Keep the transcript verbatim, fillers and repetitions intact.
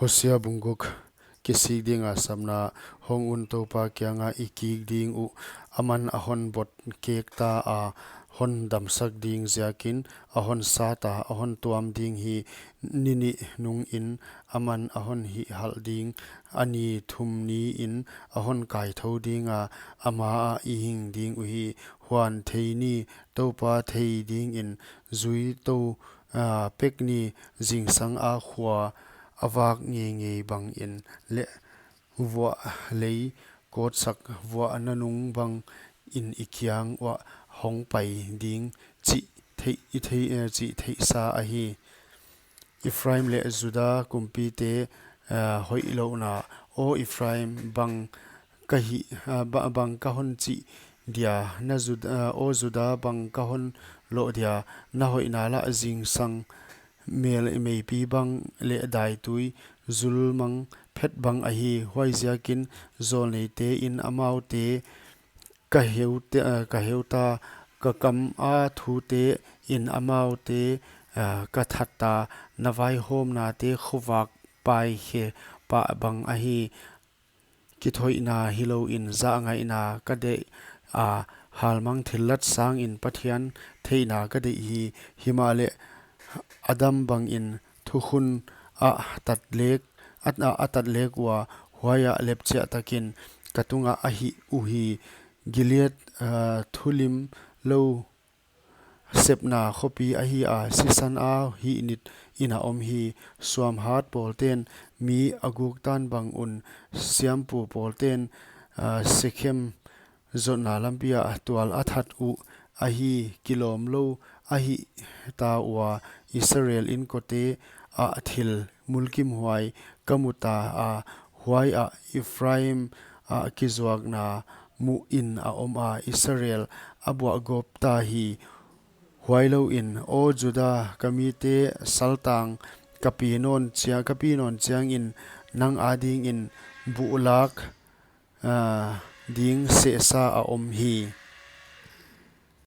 Hosea bung guk. Kisik dinga sapna. Hong un, Toupa kianga i kik ding uh, aman a hon bot kekta a, hon damsak ding ziakin, a hon sata, a hon tuam ding hi. Ni nih nungin aman a hon hihhalh ding, a ni thum niin a hon kaithou dinga, ama ah i hing ding uhi. Huan thei ni, Toupa thei dingin zui tou, ah, pek ni, zingsang a khua a vak ngeingei bangin leh vuah lei kawtsak vuah nanung bangin i kiang uah hong pai ding chih theih, i theih, eh, chih theihsa ahi. Ephraim leh Juda kumpite, eh, hoihlouhna. Aw Ephraim, bang ka hih, ah, ba-, bang ka hon chih dia, na Jud-, ah, aw Juda, bang ka hon loh dia, na hoihna lah zingsang mel meipi bang leh daitui zulmang phet bang ahi. Huaiziakin zawlneite'n amaute ka heute, ah, ka heuta, ka kam a thute'n amaute, ah, ka thatta, na vaihawmnate khovak paikhe pah bang ahi. Kithoihna hilouin zahngaihna ka deih a, halmang thillat sangin Pathian theihna ka deih hi. Himahleh Adam bangin thukhun a tatlek, a, a, a tatlek ua, huaiah lepchiah takin ka tungah a hih uhi. Gilead, ah, thulimlou sepna khopi ahi a, sisan a hihnitin a om hi. Suamhat pawlte'n mi a guktan bang un, siampu pawlte'n, ah, Sekhem zotna lampi ah tual a that uh ahi. Kilawmlou a hihta ua, Israel inkote ah thil mulkimhuai ka muta a, huaiah Ephraim ah kizuakna muhin a om a, Israel a buahgawpta hi. Huailouin, aw Juda, ka mite saltang ka pi nawn chia-, ka pi nawn chiangin nang adingin buhlak, ah, ding sehsa a om hi.